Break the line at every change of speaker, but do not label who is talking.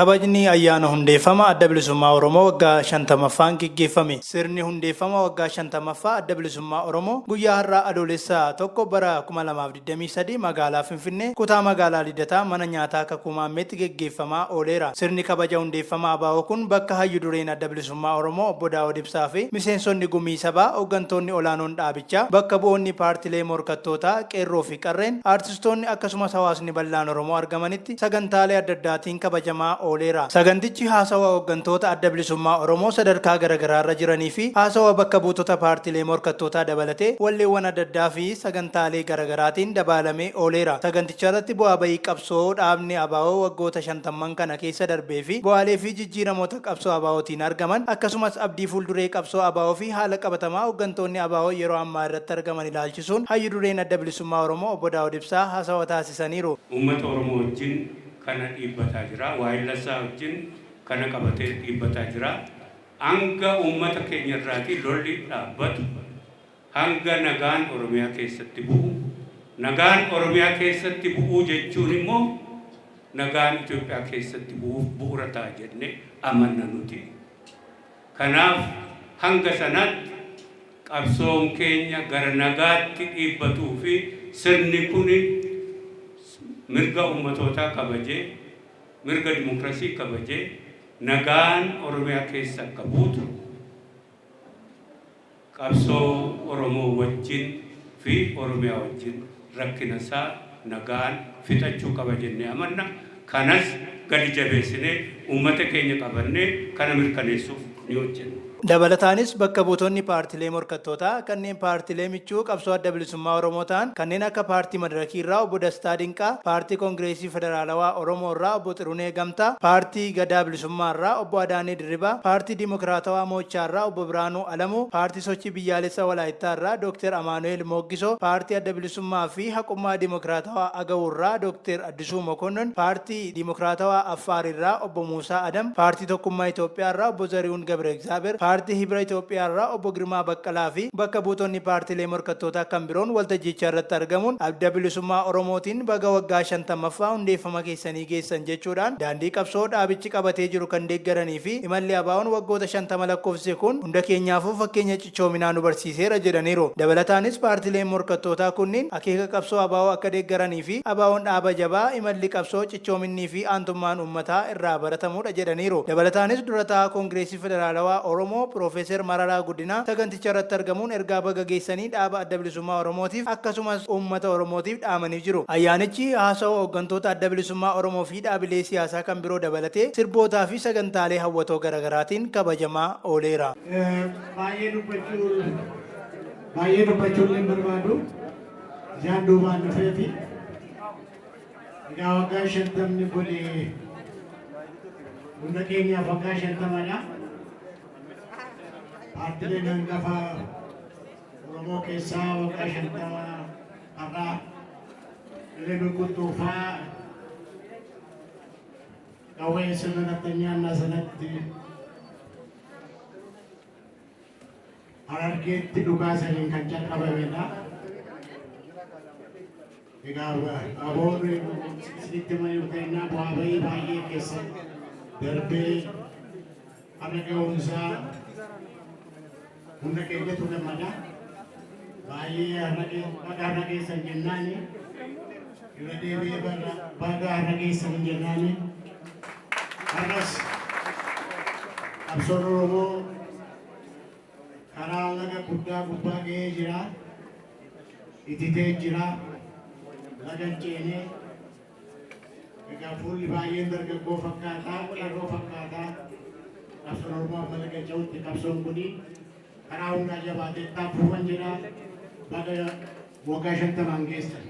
Kabajni ayyaana hundeeffama Adda Bilisummaa Oromoo waggaa 50ffaan geggeeffame. Sirni hundeeffama waggaa 50ffaa Adda Bilisummaa Oromoo guyyaa har'aa Adoolessa 1 bara 2023 magaalaa Finfinnee kutaa magaalaa Lidataa mana nyaataa Kakuu Maammeetti geggeeffamaa ooleera. Sirni kabaja hundeeffama ABO kun bakka Hayyu Dureen Adda Bilisummaa Oromoo Obbo Daawud Ibsaa fi miseensonni Gumii Sabaa, hoggantoonni olaanoon dhaabichaa, bakka bu'oonni paartilee morkattootaa, Qeerroo fi Qarreen, Aartistoonni akkasumas hawaasni bal'aan Oromoo argamanitti sagantaalee adda addaatiin kabajamaa ooleera. Sagantichi haasawa hooggantoota Adda Bilisummaa Oromoo sadarkaa garagaraarra jiranii fi haasawa bakka buutota paartilee morkattootaa dabalatee walleewwan adda addaa fi sagantaalee garagaraatiin dabaalamee ooleera. Saganticharratti bu'aa bahii qabsoo dhaabni ABO waggoota shantamman kana keessa darbee fi bu'aalee fi jijjiiramoota qabsoo ABOtiin argaman akkasumas abdii fuulduree qabsoo ABO fi haala qabatamaa hooggantoonni ABO yeroo ammaa irratti argaman ilaalchisuun Hayyu Dureen Adda Bilisummaa Oromoo Obbo Daawud Ibsaa haasawa taasisaniiru.
Uummata Oromoo wajjin kana dhiibbataa jira. Waahillassaa wajjin kana qabatee dhiibbataa jira. Hanga uummata keenya irraatii lolli dhaabbatu, hanga nagaan Oromiyaa keessatti bu'u, nagaan Oromiyaa keessatti bu'uu jechuun immoo nagaan Itoophiyaa keessatti bu'uuf bu'ura ta'a jennee amanna nuti. Kanaaf hanga sanaatti qabsoon keenya gara nagaatti dhiibbatuu fi sirni kuni mirga ummatootaa kabajee, mirga dimokrasii kabajee nagaan Oromiyaa keessa akka buutu qabsoo Oromoo wajjin fi Oromiyaa wajjin rakkina isaa nagaan fixachuu qaba jennee amanna. Kanas gadi jabeessinee ummata keenya qabannee kana mirkaneessuuf ni hojjenna.
Dabalataanis bakka buutonni paartilee morkattootaa kanneen paartilee michuu qabsoo Adda Bilisummaa Oromoo ta'an kanneen akka Paartii Madirakii irraa Obbo Dastaa Dinqaa, Paartii Kongireesii Federaalawaa Oromoo irraa Obbo Xirunee Gamtaa, Paartii Gadaa Bilisummaa irraa Obbo Adaanee Dirribaa, Paartii Dimokiraatawaa Moochaa irraa Obbo Birhaanuu Alamuu, Paartii Sochii Biyyaalessa Walaayittaa irraa Dookter Amaanu'eel Mooggisoo, Paartii Adda Bilisummaa fi Haqummaa Dimokiraatawaa Agawu irraa Dookter Addisuu Mokonnon, Paartii Dimokiraatawaa Affaar irraa Obbo Muusaa Adam, Paartii Tokkummaa Itoophiyaa irraa Obbo Zarihuun Gabreegzaabeer, Paartii Hibra Itoophiyaa irraa Obbo Girmaa Baqqalaa fi bakka buutonni paartilee morkattootaa kan biroon waltajjicha irratti argamuun Adda Bilisummaa Oromootiin baga waggaa 50ffaa hundeeffama keessanii geessan jechuudhaan daandii qabsoo dhaabichi qabatee jiru kan deeggaranii fi imalli ABOn waggoota 50 lakkoofsise kun hunda keenyaafuu fakkeenya cichoominaa nu barsiiseera jedhaniiru. Dabalataanis paartileen morkattootaa kunniin akeeka qabsoo ABO akka deeggaranii fi ABOn dhaaba jabaa imalli qabsoo, cichoominnii fi aantummaan uummataa irraa baratamuudha jedhaniiru. Dabalataanis Dura Taa'aa Koongireesii Federaalawaa Oromoo Piroofeeser Mararaa Guddinaa saganticharratti argamuun ergaa baga geessanii dhaaba Adda Bilisummaa Oromootiif akkasumas uummata Oromootiif dhaamanii jiru. Ayyaanichi haasawa hooggantoota Adda Bilisummaa Oromoo fi dhaabilee siyaasaa kan biroo dabalatee sirbootaa fi sagantaalee hawwatoo garagaraatiin kabajamaa ooleera.
Baay'ee dubbachuu baay'ee dubbachuu illee hin barbaadu. Isaan duubaan dhufeeti. Egaa waggaa shantamni kun hunda keenyaaf waggaa shantamadha. Paartileen hangafa Oromoo keessaa waggaa 50 har'aa Ilmi Quttuufaa qawwee sirna nafxanyaannaa sanatti Harargeetti dhukaasaniin kan calqabamedha. Egaa aboon isinitti himaniiru ta'inaa bu'aa bahii baay'ee keessa darbee har'a ga'uunsaa hunda keenyatu gammada. Baay'ee baga har'a geessan jennaani irra deebi'ee baga har'a geessan jennaani har'as qabsoon Oromoo karaa laga guddaa gubbaa ga'ee jira. Ititee jira. Laga hin ceenee. Egaa fuulli baay'een dargaggoo fakkaataa, qeerroo fakkaataa. Qabsoon Oromoo amma laga ce'utti qabsoon kuni karaa hundaa jabaatee itti fuufan jedha. Baga waggaa 50n geessan.